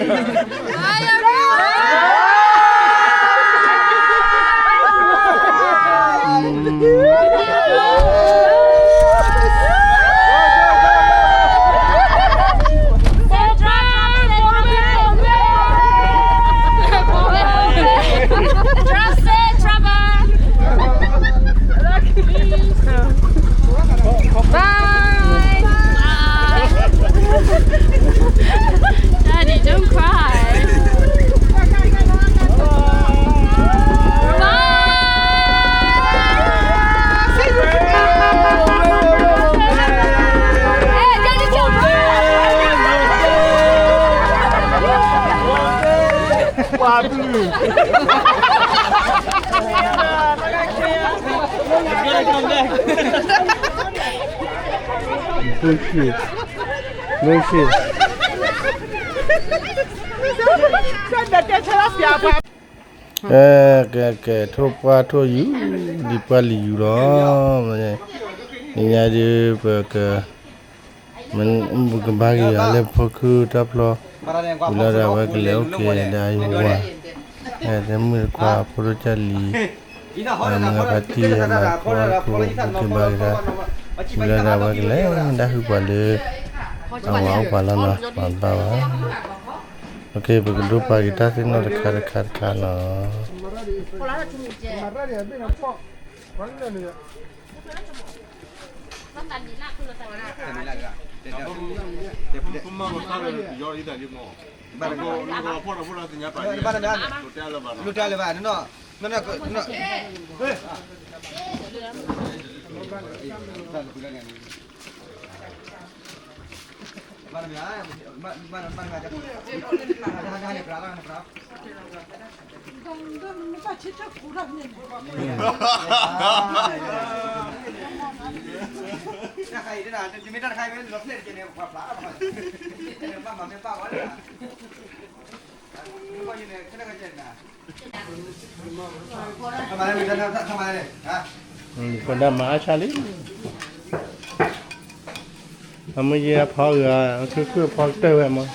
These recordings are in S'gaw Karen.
Hi, everyone. Safe travel. Safe travel. Bye. Bye. Daddy, don't cry. Bye. Hey, Daddy, don't cry. Bullshit. Bullshit. ကဲ ကဲ ကဲ ထိၣ်ပှၢ်ထိၣ်ယူၤ လံၤပှၢ်လံၤယူၤလီၤ. မ့ၢ်ညါဒုးပက ပကဘါက့ၤယၤလၢဖိခုတၢ်ဖျီ, ဝံၤလီၤဒီးအဝဲကလဲၤအိၣ်က့ၤဒီးယဝၤ, တမုၣ်တခွါဖိဒိၣ်ကၢ်လံၤ, မုၢ်ဂၤဖါတံၢ် မၤဖိအခိၣ် ပက့ၤဘါက့ၤတၢ်, ဝံၤလီၤဒီးအဝဲကလဲၤဒၣ်ဟုၣ်ပှၤလၢ အဝၤအိၣ်ပှၤလီၤနီၤ, ပှၤဘါဘၣ်. Okay, ပကဒိးပာ်က့ၤတၢ်သ့ၣ်နီၣ်တခါတခါတခါနီၤ. ကဒၣ်မၤအါဆါလံ, အမ့ၢ်ယဲအဖီဂၤ အခုၣ်ခုၣ်ဖီကတၢၢ်ဝဲမး,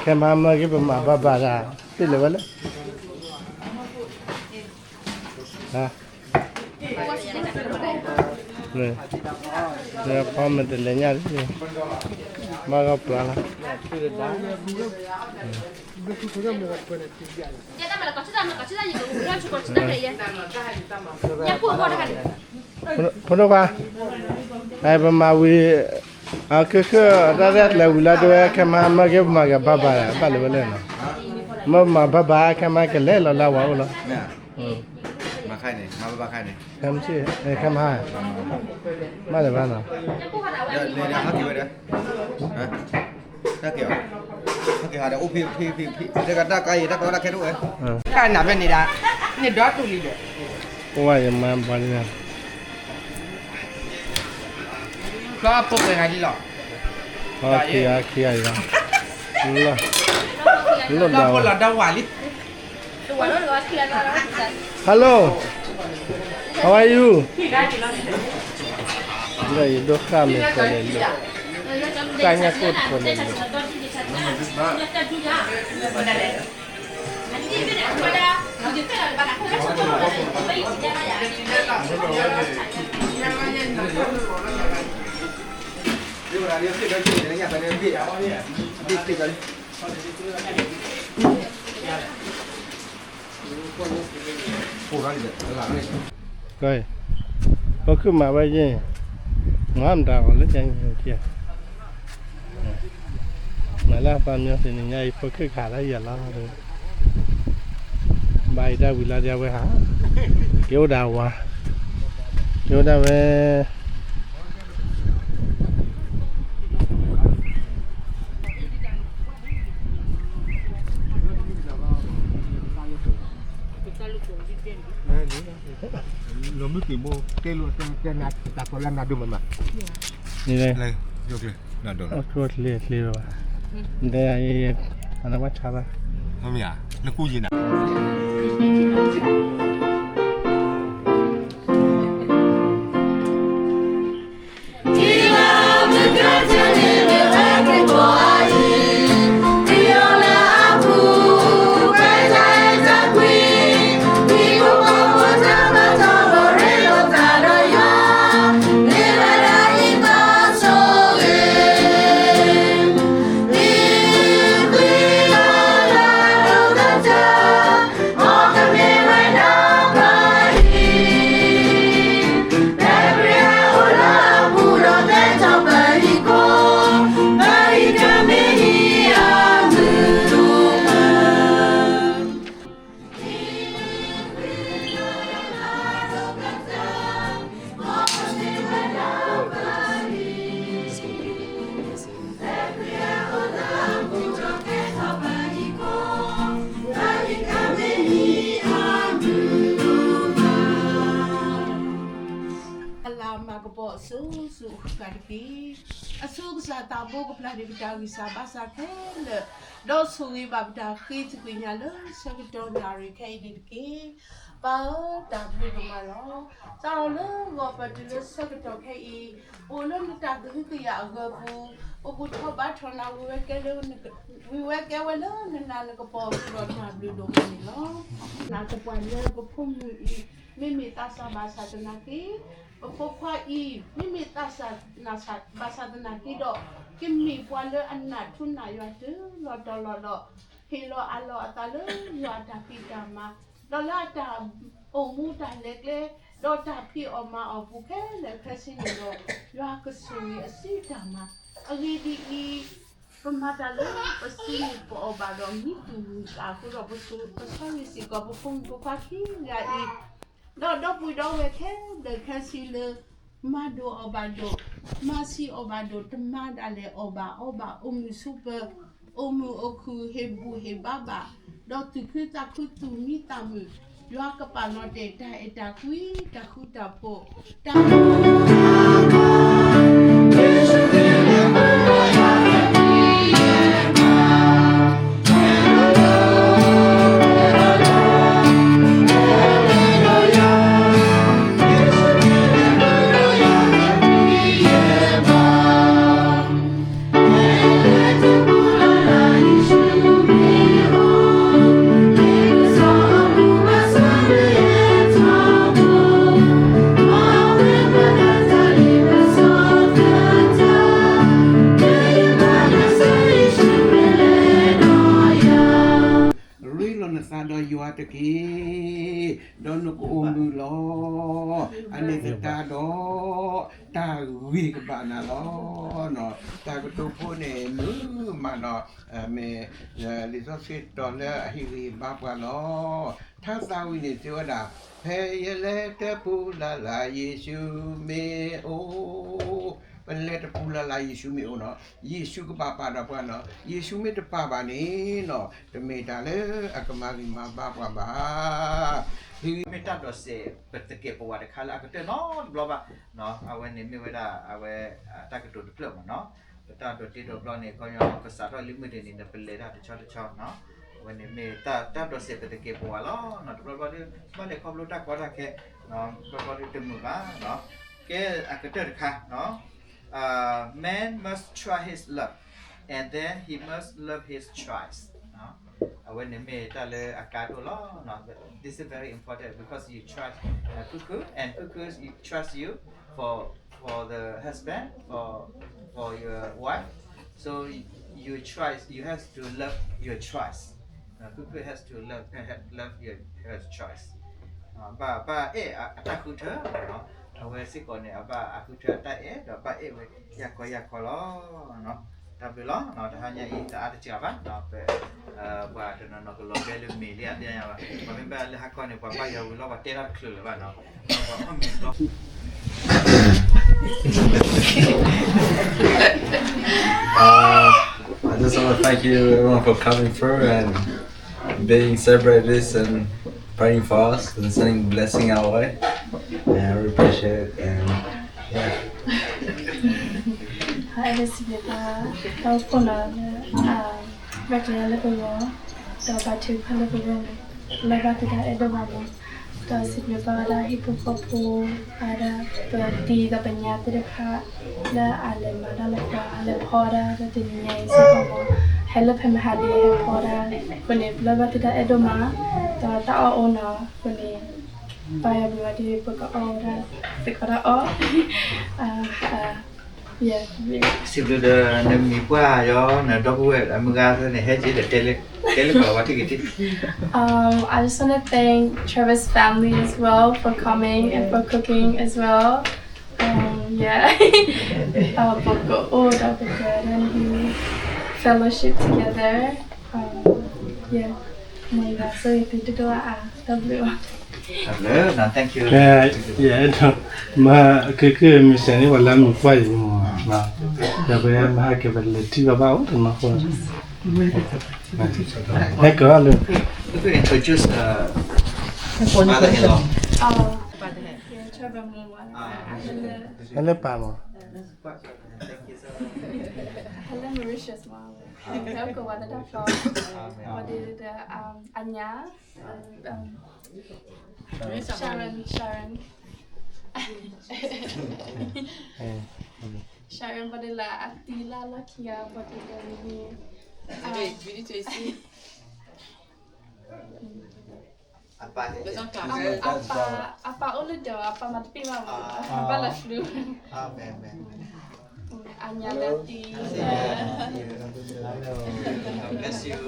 ခဲမၤမၢက့ၤပမၤဘၣ်ဘၣ်ဒၣ်, တ့ၢ်လၢၤဝဲလဲၣ်. ဖီမ့ၢ်တလဲၤညါလံ, ဘၣ်ဂီၢ်ပျၢ်လီၤ. ဖိဒိၣ်ခွါ, ပမၤဝံၤ, အခုၣ်ခုၣ်တၢ်ရဲၣ်ကျဲၤဝံၤလီၤတဝဲ ခဲမၤမၢက့ၤပမၤကဘၣ်ဘၣ် ဘၣ်လၢၤဝဲလဲၣ်နီၤ, မ့ၢ်ပမၤဘၣ်ဘၣ် ခဲမၤကလဲၤလီၤလၢအဝၤအိၣ်လီၤ. ခဲမၤ, ဘၣ်လၢၤဘၣ်နီၤ, တၢ်က့ၤအီၤ, တၢ်က့ၤအီၤဒီး အိၣ်ဖံးဖံးဖံးဖံး တၢ်ကါယံၤ တၢ်ကီတၢ်ခဲတအိၣ်ဝဲ, တၢ်နးဖဲန့ၣ်ဒၣ်, န့ၣ်ဒီတူၢ်လံဒီး, အိၣ်ဝဲယမါဘၣ်န့ၣ်, ကီၢ်ဖိၣ်ဃဲဂၤဒ်လီၤ, ခံဂၤခံဂၤအံၤလီၤ, လီၤဖိလီၤဒီဝဲလံ. Hello, how are you? လၢယဒိၣ်ဃၣ်မ့ၢ်တခီလဲၣ်လၢ, တၢ်ညၣ်ကိၢ်တခီလဲၣ်လၢ. ကဲ, ပခုၣ်မၤဝဲယဲၢ်, မၤမတၤဂီၤလၢညါ, မၤလၢပှၤမၠိသ့ၣ်န့ၣ်ညါအံၤ ဖိခုၣ်ခးလၢယဲၢ်လီၤ, ဘၣ်အံၤတၢ်ဝံၤလီၤဒ်အဝဲဟး, က့ၤအိၣ်ဒၣ်ဝၤ, က့ၤအိၣ်ဒၣ်ဝဲ လီၤမုၢ်က့ၤဘိ တဲလိာ်တဲတဲနၤ တၢ်ကီလၢနၤဒိၣ်မးမး, န့ၣ်လဲၣ်, ကျိချ့ကျ့ဘၣ်, တဲအနဝဲဆါဘၣ်, မ့ၢ်ဧါ, နကူယံၤနၤ. ဆူၣ်ဆူၣ်ဃၣ်တက့ၢ်. အဆိကစၢ်သးဘိကပျၢ်န့ၢ်ပတၢ်ဂံၢ်စၢ်ဘါစၢ်ခဲလၢာ်, ဒီးဆိၣ်ဂ့ၤဘၣ်ပတၢ်ဃ့သကွံၢ်ညါလၢဆၢကတီၢ်နၣ်ရံၣ်ခဲအံၤန့ၣ်တက့ၢ်. ပၢ်ဧၢ, တၢ်ဘျုးဒိၣ်မးလီၤ. စးထီၣ်လၢဂီၤပၢၢ်တုၤလၢဆၢကတီၢ်ခဲအံၤ, အိၣ်လၢနတၢ်ကဟုကယာ်အဂီၢ်ပူၤ, ပဘူၣ်ထီၣ်ဘါထီၣ်နၤ, ဝံၤဝဲကဲလၢ, ဝံၤဝဲကဲဝဲလၢနနၢ်နကပီၤအပူၤဒီးတၢ်ဘျုးဒိၣ်မးန့ၣ်လီၤ. နာ်သပှၢ်လၢပဖိမုၣ်အံၤ မ့မ့ၢ်သးစၢ်ဘၣ်ဆၣ်သနာ်က့, ပဖိခွါအံၤ မ့မ့ၢ်သးစၢ်ဘၣ်ဆၣ်သနာ်က့ဒီး, ကမ့ၢ်ပှၤလၢအနာ်ထူနာ်ယွၤတုၤလီၤတီၤလီၤဒီး, ဟ့ၣ်လီၤအးလီၤအသးလၢယွၤအတၢ်ဖံးတၢ်မၤ, ဒီးလၢအတၢ်အိၣ်မူတၢ်လဲၤကျဲ, ဒီးတၢ်ဖံးအီၣ်မၤအီၣ်ပူၤခဲလၢာ်ခဲဆ့န့ၣ်ဒီး, ယွၤကဆိၣ်ဂ့ၤအစုတၢ်မၤ. အဂ့ၢ်ဒ်အံၤ, ပမၤတၢ်လၢပစုမုၢ်ပအီၣ်ဘၣ်ဒီး မံသူၣ်မုၢ်သးအဃိဒီး, ပဆိၣ်ဂ့ၤစ့ၢ်ကီးပဖိမုၣ်ဖိခွါခံဂၤအံၤ, ဒီးဒီပုၢ်ဒီဝဲၢ်ခဲလၢာ်ခဲဆ့လၢ မၤဒိၣ်အီၣ်ဘၣ်ဒိၣ်, မၤဆံးအီၣ်ဘၣ်ဒိၣ်, တမၤဒၣ်လဲာ်အီၣ်ဘၣ်အီဘၣ်, အိၣ်မုာ်ဆိးပၢၤ, အိၣ်မုာ်အိၣ်ခုၣ်, ဟ့ၣ်ဘူၣ်ဟ့ၣ်ဘါဘၣ်, ဒီးသူၣ်ခုသးခုသူၣ်မံသးမုာ်, ယွၤကပာ်လီၤတဲာ်တၢ်အဲၣ်တၢ်ကွံ, တၢ်ဃူတၢ်ဖိး, တၢ် ရ့လိာ်နသးဒီးယွၤတက့ၢ်, ဒီးနကအိၣ်မုာ်လီၤ. အန့ၣ်သတးဒီး တၢ်ဂ့ၤကဘၣ်နၤလီၤ. တၢ်ကတိၤဖိန့ၣ်မုာ်မးနီၤ, မ့ၢ်လံာ်စီဆှံတီၤလၢအဟ့ၣ်ဂံၢ်ဘါပှၤလီၤ. ထါသးဝံၣ်န့ၣ်စံးဝဲဒၣ်, ဖဲယလဲၤတပူၤလၢ်လၢ် ယ့ၣ်ၡူးမ့ၢ်အိၣ်, ပလဲၤတပူၤလၢ်လၢ် ယ့ၣ်ၡူးမ့ၢ်အိၣ်နီၤ, ယ့ၣ်ၡူးကဘၣ်ပာ်ဒီးပှၤနီၤ, ယ့ၣ်ၡူးမ့ၢ်တပာ်ဘၣ်န့ၣ်နီၤ, တမ့ၢ်တၢ်လၢအကမၤဂ့ၤမၤဘါပှၤဘၣ်. မ့ၢ်တၢ်ဒိးစဲးပသကဲးပဝးတခါလၢအကတၢၢ်နီတဘျီဘၣ်. အဝဲန့ၣ်မ့ၢ်ဝဲဒၣ် အဝဲ တၢ်ကတိၤတဖျၢၣ်မးနီၤ. ပတၢ်ဒိးတ့ဒိးဘျီန့ၣ် ခီညီကစးထီၣ်လံမုၢ်တနံၤန့ၣ် ပလဲၤတၢ်တဆီတဆီနီၤ. အဝဲန့ၣ်မ့ၢ်တၢ်ဒိးစဲးပသကဲးပဝးလီၤ. တဘျီဘျီဒီး ဘၣ်လဲၤခီဖျိတၢ်ကီတၢ်ခဲ, တဘျီဘျီဒီးတမုာ်ဘၣ်. ကဲအကတၢၢ်တခါနီၤ. Man must try his luck, and then he must love his choice. အဝဲန့ၣ်မ့ၢ်တၢ်လၢအကါဒိၣ်လီၤ. This is very important because you trust Kuku and Kuku trust you for for the husband, for for your wife. So you choice, you have to love your choice. Kuku has to love love your her choice. ဘၣ်ဘၣ်အဲၣ်အတၢ်ဃုထၢ, အဝဲစ့ၢ်ကီးန့ၣ် အဘၣ်အဃုထၢအတၢ်အဲၣ်ဒီးဘၣ်အဲၣ်ဝဲယၤခီယၤခီလီၤ. တၢ်ဘျုးလီၤ. တဟါညါအံၤတအါတစှၤဘၣ်, ပှၤတနီၤနီၤကလီၤဘဲလၢမ့ၢ်လံအသ့ၣ်ညါဘၣ်. ပှၤမ့ၢ်ဘၣ်လၢဟါခီန့ၣ် ပှၤဘၣ်ယွၤဝံၤလီၤ ပှၤတဲတၢ်တချုးလၢၤဘၣ်နီၤ. ပှၤအီၣ်မ့ၤဘျီ Uh, I just want to thank you everyone for coming through and being celebrate this and praying for us and sending blessing our way. And I really appreciate it. And yeah. Hi, this is Vita. ဒီးဖိနီၤလၢ ဘၣ်ကျဲလၢပဂီၢ်, ဒီးဘၣ်ထုကဖၣ်လၢပဂီၢ်န့ၣ်, လၢဘၣ်သဒၣ်အဲၣ်ဒိၣ်မးလီၤ. ဒီးစံးဘျုးဘၣ်ဝဲဒၣ်ဟံၣ်ဖိဃီဖိ, အဝဲဒၣ်ပတံၤဒီးပညါသ့ၣ်တဖၣ် လၢအလဲၤမၤတၢ်လၢပှၤ အလဲၤဖီဒၣ်လၢတနံၤညါအံၤစ့ၢ်ကီးမး, ဟဲလၢဖဲမဟါဒ်ဟဲဖီဒၣ်, အဃိန့ၣ် လၢဘၣ်သဒၣ်အဲၣ်ဒိၣ်မး, ဒီးတၢ်အီၣ်အိၣ်နီၤ, အဃိန့ၣ် ပၢ်ယွၤဘျုးဝဲဒၣ် ပကအီၣ်ဝဲဒၣ် သကိးတၢ်အီၣ် စံးဘျုးဒီးနမံၤပှၢ်ယီၤ နဒီပုၢ်ဝဲၢ်အမုၢ်ဂၤသ့ၣ်န့ၣ် ဟဲက့ၤဒီးတဲလၢ တဲလၢကီၢ်လီၤဝါထံၣ်က့ၤထံၣ်. Um, I just want to thank Trevor's family as well for coming and for cooking as well. Um, yeah. ပကအိၣ်ဒီးပက fellowship together. Um, yeah. မ့ၢ်ဘၣ်ဆိၣ်ဂ့ၤသုတဒိၣ်အါအါ တၢ်ဘျုးအီၤ. တၢ်ဘျုးနီၤ thank you. ယအဲၣ်ဒိး မၤ ကကမ့ၢ်စဲးန့ၣ် ပှၤလၢမံၤကွၢ်အံၤမ့ၢ် ဒီးပမၤဟးက့ၤ ပလဲၤထံၣ်ဘၣ်ဘၣ်အိၣ်တနီၤဃီ ဟဲကလၢ Introduce the mother-in-law. ဟဲလၢပၢ်မး, ဟဲလၢ Mauritius မး, ဟဲအိၣ်ကဝီၤလၢတၢ်ဖျီ, ဘၣ်ဒီး အညါ, Sharon, Sharon, Sharon ဘၣ်ဒီးလၢအသံလၢအလီၢ်ခံဂၤ ဘၣ်ဒီးလၢ အပၢ်, အပၢ်အိၣ်လၢဒၢး အပၢ်မၤတပ့ၢ်ဘၣ်မး, အပၢ်လၢ flu, အညါလၢသံ, Bless you.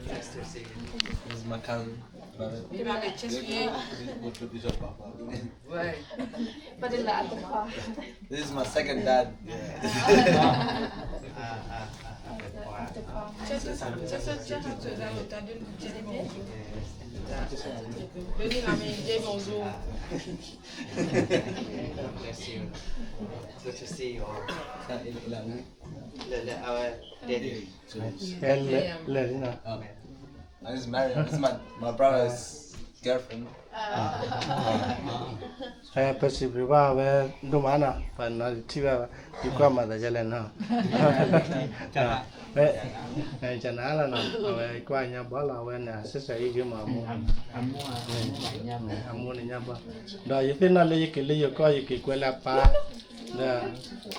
Nice to see you. This is my cousin, brother. ဘၣ်ဒီးလၢအတခွါ, This is my second dad. လဲၤလံနီၤ. This is Mariam. This is my, my brother's girlfriend. ပစံးဘျုးဘၣ်ဝဲဒိၣ်မးနီၤ, ပှၤနီၤထံၣ်ဘၣ်, ယကွၢ်မၤသးဒ်လဲၣ်နီၤ, ဝဲ, ကနၤလီၤနီၤ, အဝဲကွၢ်ညါဘီလီၤ, အဝဲန့ၣ် အစ့ၢ်စ့ၢ်အံၤဂ့ၤမး, အမိၢ်, အမိၢ်န့ၣ်ညါဘီ, ဒီးယသ့ၣ်နီၣ်လၢယက့ၤလၢယိၤကီၢ် ယက့ၤကွဲလၢအပၢ်,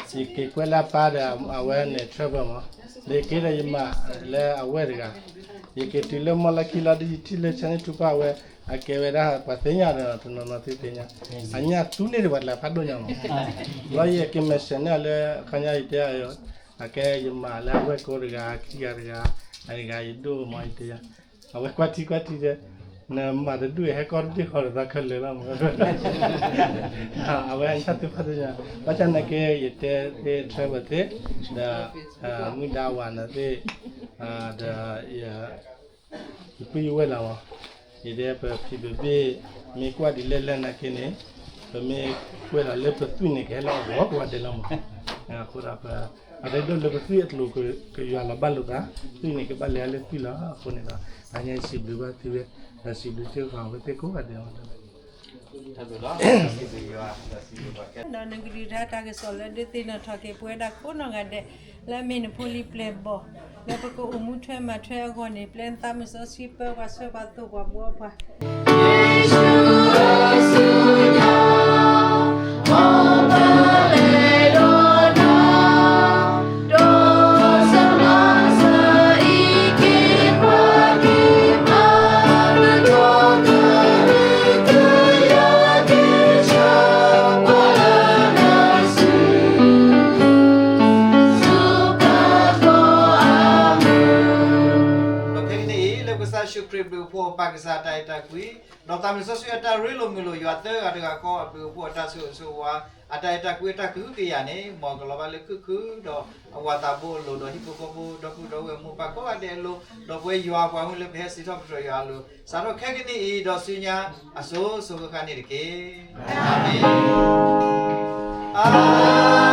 ဒီး ယက့ၤကွဲလၢအပၢ်ဒီး အဝဲန့ၣ် travel မး, ဒီးယက့ၤဒီးယမၤလၢအဝဲၢ်တဂၤ, ယက့ၤတုၤလၢမီၢ်လၢခံလီၤ ဒီးယထံၣ်လၢဆၢန့ၣ်ထူၣ်ပှၢ်ဝဲ, အကဲဝဲဒၣ်ပှၤသ့ၣ်ညါဒီး တနီၤနီၤသုသ့ၣ်ညါ, အညၣ်သူန့ၢ်ဒံးပှၤတလၢဖးဒိၣ်ညါမး, ဘျီယက့ၤမဲာ်ဆှးန့ၢ်အီၤလၢ ခီညါယတဲ, အကဲယမၤလၢအဝဲၢ်ကိတဂၤ ခံဂၤတဂၤ, အတဂၤယဒိၣ်မးယတဲယၤ, အဝဲကွၢ်ထံကွၢ်ထံတဲ, နမၤတဒူၣ်ဟဲကီၢ်တဘ့ၣ်ဃီဒီးသးခဲလၢာ်လီၤမး, အဝဲအညၣ်သူဖးဒိၣ်ညါ, ဘၣ်ဆၣ်နာ်က့ ယတဲသ့ travel သ့, ဒီး မုၢ်ဒါဝၤနၤသ့, ဒီး ယပုၢ်ယဝဲၢ်လီၤမး, ယတဲပဖံးပဘ့ၣ်, မ့ၢ်ကွၢ်ဒ်လဲၣ်လဲၣ်နာ်က့န့ၣ်, ပမ့ၢ်ကွဲးလီၤလၢပသွံၣ်န့ၣ် ကဟဲလၢအဂီၢ်ကိးဂၤဒဲးလီၤမး, အဃိဒီး အရ့ဒိၣ်လၢပသွံၣ်အကျိၤကယွၤလီၤဘၣ်လိာ်သး, သွံၣ်န့ၣ်ကဘၣ်လဲၤလၢသွံၣ်လီၤ, အဃိန့ၣ်ဒီး အါညါစံးဘျုးဘၣ်သုဝဲ, ဒီးစံးဘျုးစ့ၢ်ကီးအဝဲသ့ၣ်ကိးဂၤဒဲးလီၤ. ဒီးနကဒုးဒါတၢ်ကစီၣ်လၢဒုးသ့ၣ်နီၣ်ထီၣ်က့ၤပဝဲဒၣ်ကိးနီၢ်ဂၤဒဲး, လၢအမ့ၢ်နဖိလံၤပျဲၢ်ဘီၣ်, လၢပကအိၣ်မူထွဲမၤထွဲအဂီၢ်န့ၣ် ပျဲနသးမုၢ်စီဆှံပၢပှၤဆှၢပှၤသိၣ်ပှၤဘှီပှၤ ဒီးခဲကနံၣ်အံၤ လၢပကစၢ်ယ့ၣ်ၡူးခရံာ်ဘျုးအဖှိၣ် ပၢ်ကစၢ်အတၢ်အဲၣ်တၢ်ကွံ, ဒီးသးမုၢ်စီဆှံအတၢ်ရ့လိာ်မုာ်လိာ် ယွၤသၢဂၤတဂၤဃီအဘျုးအဖှိၣ် အတၢ်ဆိၣ်ဂ့ၤဆိၣ်ဝါ အတၢ်အဲၣ်တၢ်ကွံ အတၢ်ကဟုကယာ်န့ၣ် မ်ကလီၤဘၣ်လၢခုၣ်ခုၣ်ဒီး အဝၤသးဘိအလိၤ ဒီးဟံၣ်ဖိဃီဖိ ဒီပုၢ်ဒီဝဲၢ်မိၢ်ပၢ်ကိးဂၤဒဲးအလိၤ ဒီးပဝဲယွၤအပှၤမုၣ်လၢပဟဲစံးထီၣ်ပတြၢၤယွၤအလိၤ စးထီၣ်ခဲကနံၣ်အံၤ ဒီးဆူညါအစိၤစိၤဃၣ်ဃၣ်န့ၣ်တက့ၢ်. အၤမ့ၣ်, အၤမ့ၣ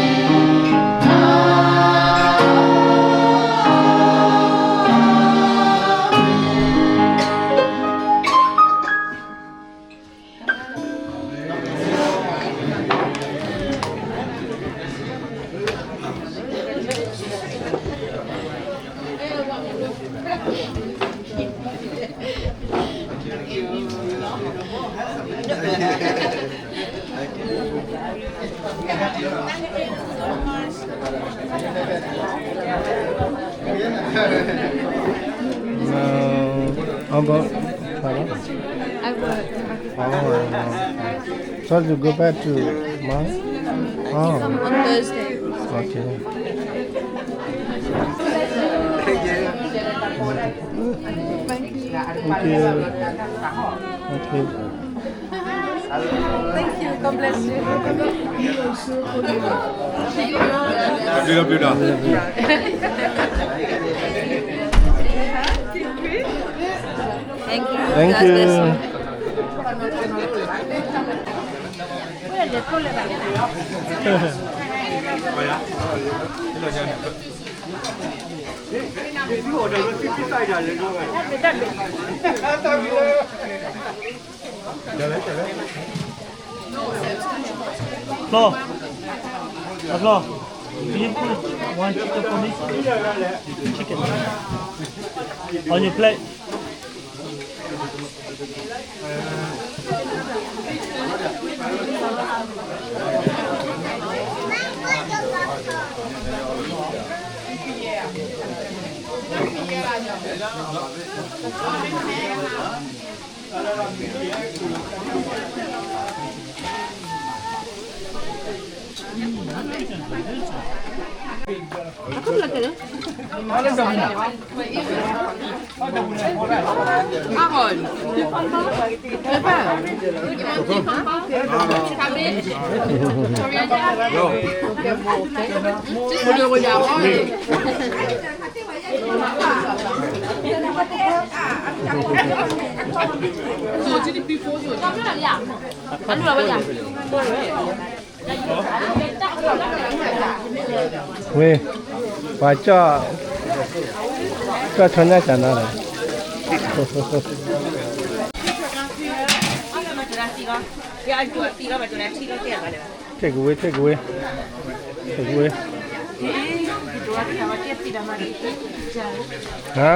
်, အၤမ့ၣ်, အၤမ့ၣ်. How about, pardon? I work. Oh, so you go back to Mars? Oh. On Thursday. Okay. Thank you. Thank you. Thank you. God bless you. Thank you. Thank you. Flo, uh, Flo, can you put one chicken for me? Chicken. On your plate.ဝ့ၢ်, ပှၤကၠီ, ကၠီဆီညၣ်စၢ်နၤလီၤ. ထ့ၣ်ကဝ့ၤ, ထ့ၣ်ကဝ့ၤ, ထ့ၣ်ကဝ့ၤ. ဟါ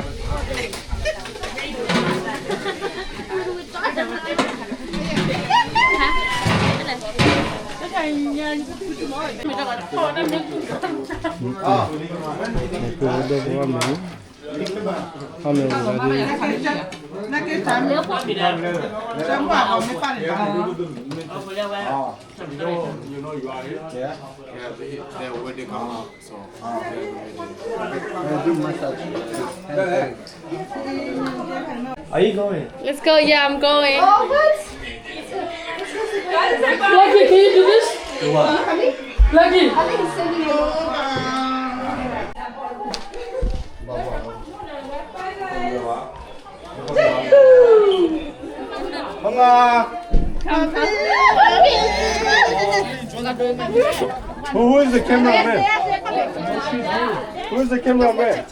Are you going? Let's go. Yeah, I'm going. Oh, what? Lucky, can you do this? Do what? Lucky. I think he's sending you. Who, who is the cameraman? Who is the cameraman?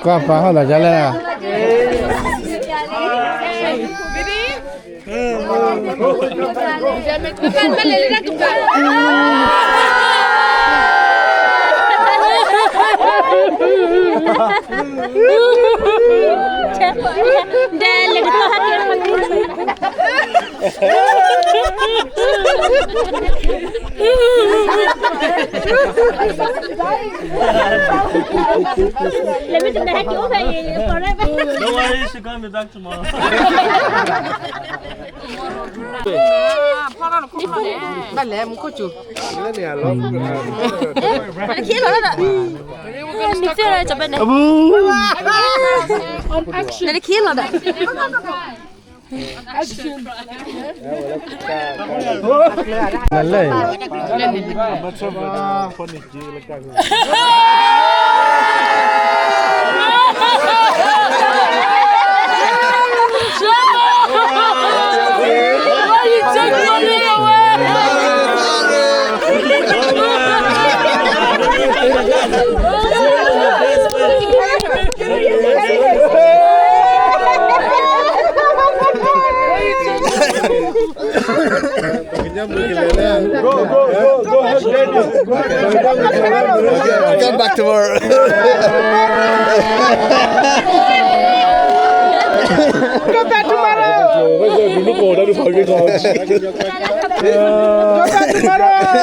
ကွၢ်ပာ်ဟီၣ်လီၤဒ်လဲၣ်. လဲၤမ့ၢ်တနၤဟဲက့ၤအိၣ်ဖဲအံၤ forever. Don't worry, she gonna be back tomorrow. ဘၣ်လဲၣ် မူခိၣ်စူၤ နခ့လီၤဒီး နခ့လီၤဒီး နလဲၣ် Go, go, go, go ahead, Daniel. Go ahead. I'll come back tomorrow. Come back tomorrow. Come back tomorrow.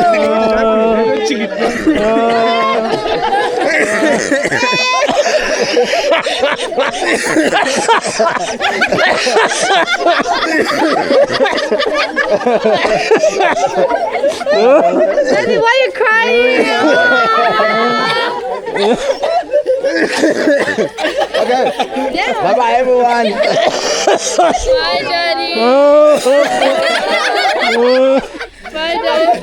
Daddy, why you crying? Okay. Yeah. Bye bye, everyone. Bye, Daddy. Bye, Daddy.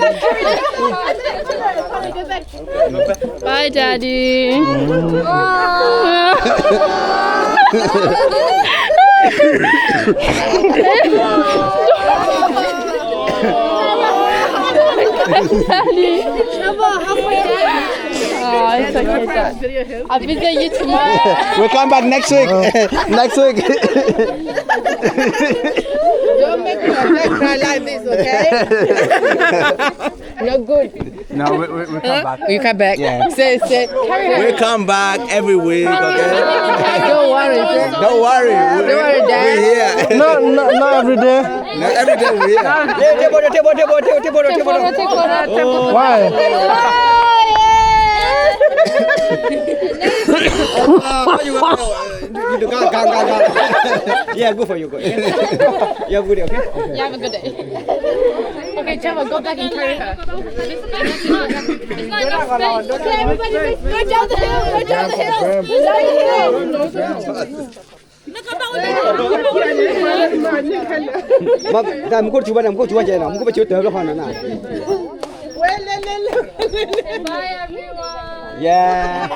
Bye, Daddy. Oh, it's okay, Dad. I'll visit you tomorrow. We'll come back next week. Next week. Don't make my dad cry like this, okay? Not good. No, we, we, we come back. You come back. Yeah. Say, say, we come back every week, okay? Don't worry. Don't worry. We, don't worry, Dad. We here. No, no, not every day. Not every day we here. Take photo, take photo, take photo, take photo, take photo. Why? Uh, why you, uh, you, you, go, go, go, go. Yeah, good for you, good. You have a good day, okay? You have a good day. Okay, Trevor, go back and carry her. Okay, everybody, go down the hill, go down the hill, go down the hill. Mukuru cuba na, mukuru cuba jena, mukuru cuba cuba na. Bye, everyone. Yeah.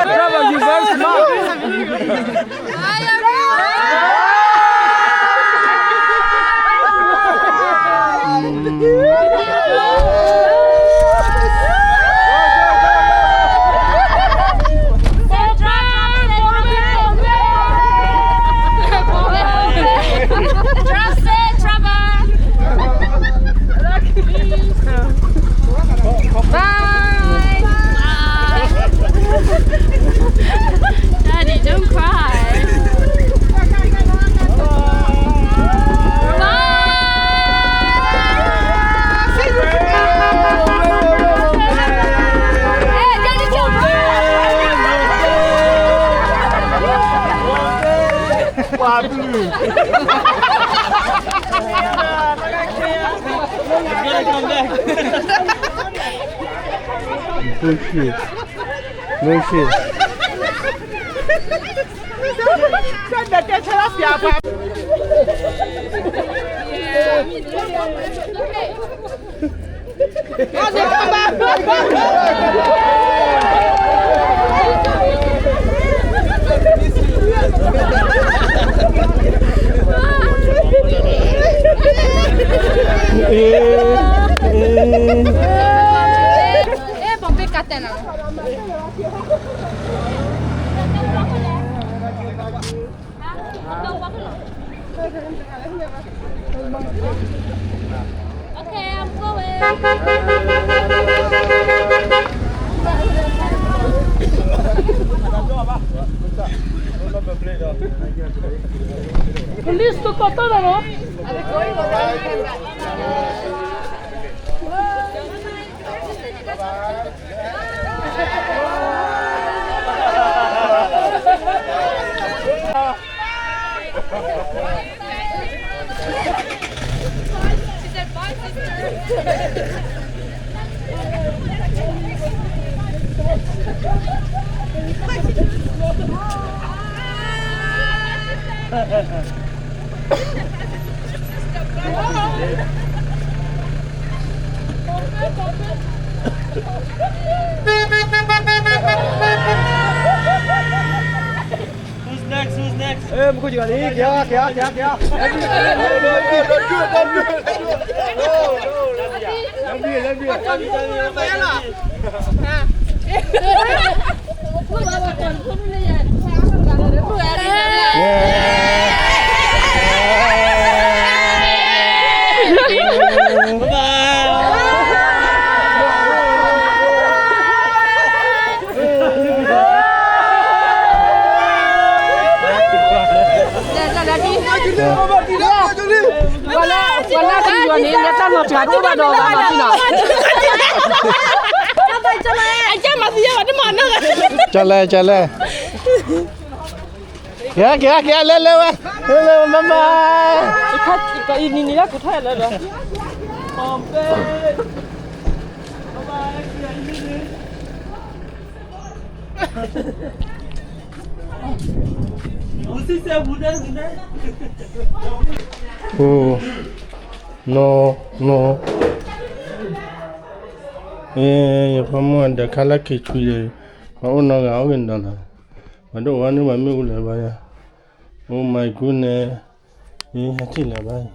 Bravo, you very smart. Bye. Daddy, don't cry. Bye. Hey, Daddy, don't cry. Bullshit. Bullshit. Okay, I'm going. Police took auto, no? Who's next? Who's next? Ê, mục kô chỉ quản lý kìa, kìa, kìa, kìa. Lem đi, lem đi, lem đi. Chale, chale. Kìa, kìa, kìa, lê, lê, wê. Lê, lê, bye bye. ဒီးအံၤနံၤနံၤလၢကူးထီၣ်လၢဒီး အိ, နီၢ်, နီၢ်, အ့, ယဖိမုၣ်ဒီးခါလၢခံဆွံဒီး, ပှၤအိၣ်နီတဂၤအိၣ်က့ၤဒီးလီၤ, ပှၤဒိၣ်ဝဲန့ၣ်ပှၤမ့ၣ်အူလၢၤဘၣ်ယၤ, Oh my goodness, ဟဲထံၣ်လၢၤဘၣ်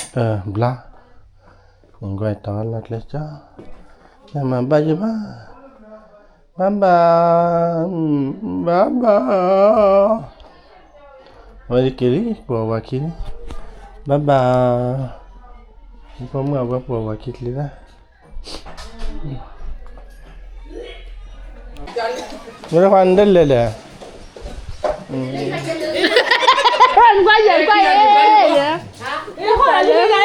အံၤ, ဘျါ, ကွၢ်တီလၢကျဲကၠီ, ယမၤဘၣ်ယဘၣ်, ဘၣ်ဘၣ်, ဘၣ်ဘၣ်, အဝဲက့ၤလံ ပှၤဝၤခံလံ, ဘၣ်ဘၣ်, ဖိမုၣ်အဝဲပှၤဝၤခံချ့လၢ မ့ၢ်တခွါနတလဲၤလဲၣ်, ကွၢ်ယဲ, ကွၢ်ယဲ, ကွၢ်ယဲ, သးလီၤ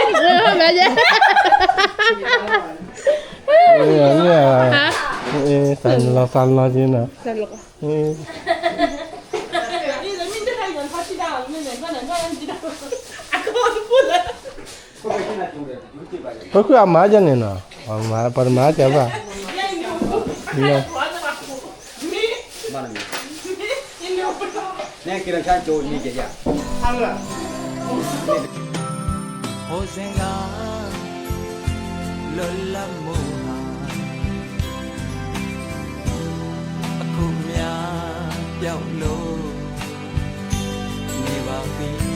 သးလီၤက့ၤနီၤ, ဖိခွါအမၤဒ်န့ၣ်နီၤ, ပှၤတမၤဒ်ဘၣ်, ဟိုစင်ဂါ လၢလၢမိၢ်ဟါ အခုမျၢ်ပျောက်လို့ နေပါပြီ